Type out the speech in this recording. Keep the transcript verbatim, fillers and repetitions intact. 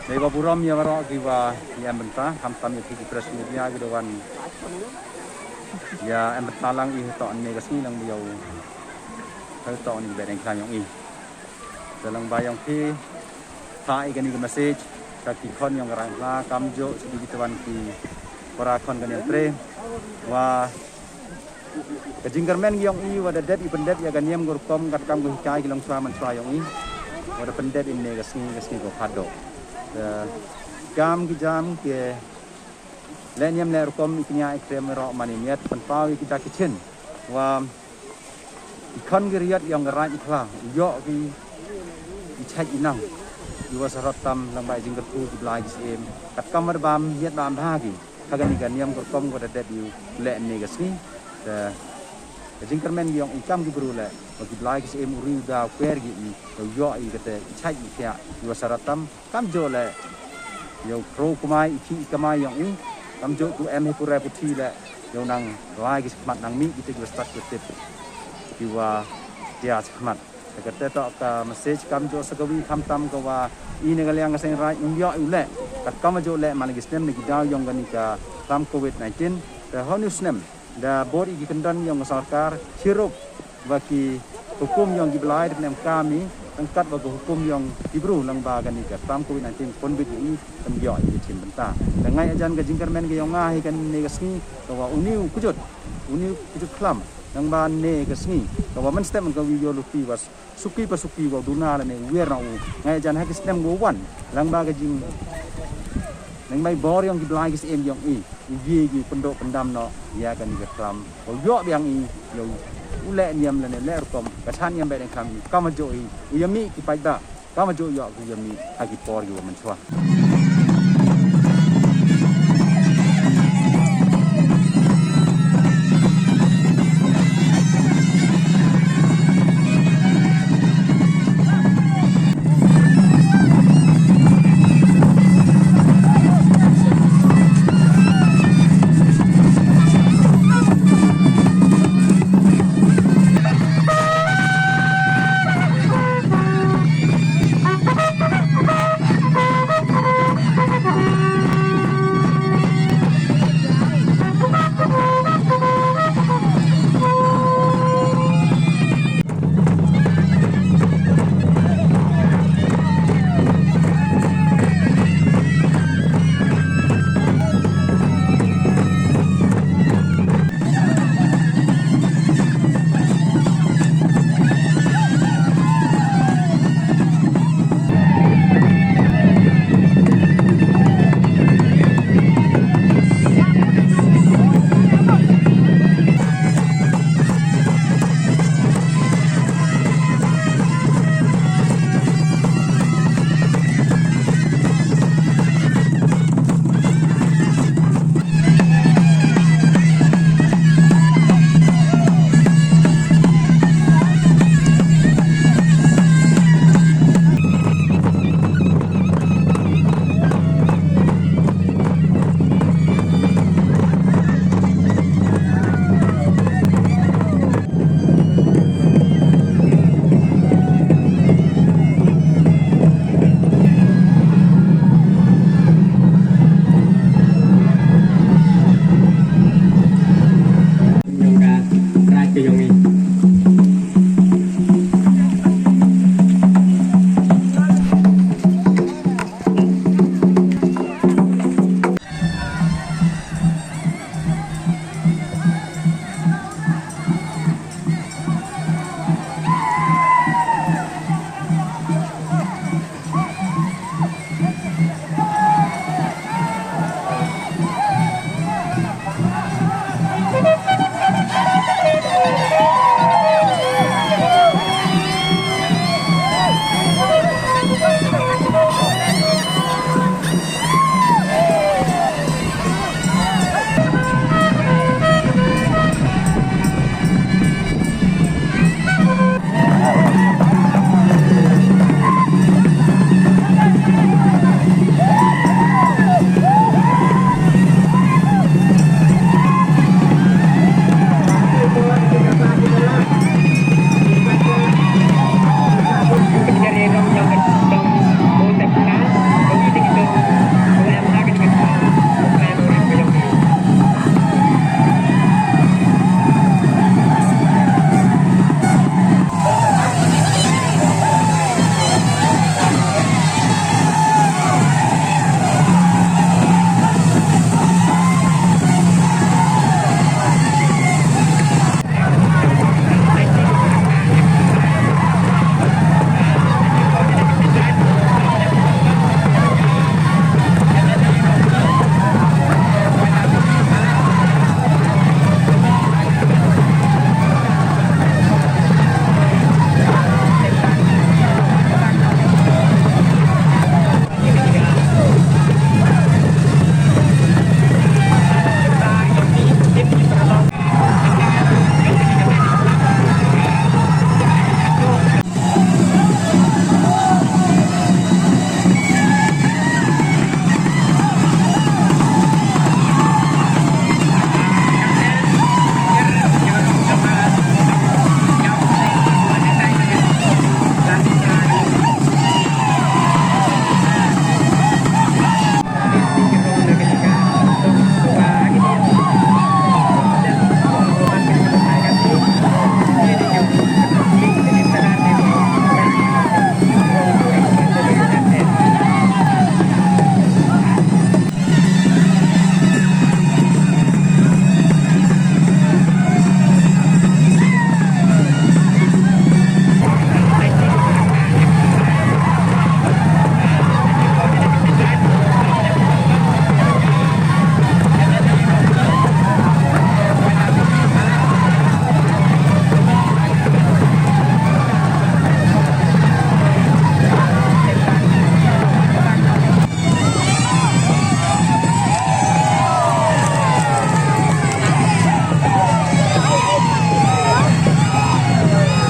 Dei wa burom ya waroh ki wa ya em bynta, khamtam ya phi ki press media ki da wan ya em bynta lang i hatoh ynne ka sngi lang biaw. Hatoh ynne ka Behdeiñkhlam yong i. Te lang ba yong phi, tha i kani ka message, ka ki khon yong ka Rangla, kamjooh, chi ki tawan ki para khon ka Niamtre. Wa ka jingkyrmen ki yong i, wa da dep i pyndep ya ka niam ka rukom, katkam ka hikai ki longswa manswa yong i. Wa da pyndep ynne ka sngi, ka sngi ko khadooh. Te kam ki jam ki leh niam leh rukom i kñia i krem roh mani miat, pynpaw i ki da ki chin. Wa i khon ki riat yong ka Raij Khla, u yoh ki i chait i nang. I wa sarot tam lang ba i jingkyrkhu ki blai ki syiem. Katkam wa da bam, hiat bam bha ki. Ha kani ka niam ka rukom ko da dep i u leh ynne ka sngi. Te ka jingkyrmen ki yong i kam ki bru leh, wa ki blai ki syiem u ri u da u kwer ki i, u yoh i kate i chait i khiah, i wa sarot tam. Kamjooh leh yow pro kamai, i ki i kamai yong i. Kamjooh tu em hi pura puthi leh yow nang lai ki chakhmat, nang mih ki te ki wa stad ki wa tip, ki wa tia chakhmat. Te kate toh ka message kamjooh sa kawi, khamtam ka wa i na ka liang ka seng Raij, um yoh i u leh. Katkam wa jooh leh man la ki snem na ki daw yong kani ka khlam covid nineteen. Te honi u snem da bor i ki kyndon yong ka sorkar, chirup wa ki hukum yong ki blai da pynemkam i ryngkat wa ka hukum yong ki bru lang ba kani ka khlam covid nineteen pynbit ya i, pynyoh i ka chim bynta. Te ngait ajan ka jingkyrmen ka yong nga hi kani ka sngi, ka wa uni u kjut, uni u kjut khlam lang ba ynne ka sngi, ka wa mynstep man ka wi yoh luti wa suki pa suki wa duna lane wer na u. Ngait ajan ha ki snem ko wan lang ba ka jing, lang ba i bor yong ki blai ki syiem yong i, u ye ki pyndooh pyndam noh ya kani ka khlam, u yoh biang i yow u leh niam lane leh rukom ka chan niam Behdeiñkhlam i, kamjooh i u ya mih ki paidbah, kamjooh yoh ki u ya mih ha ki por ki wa manswa.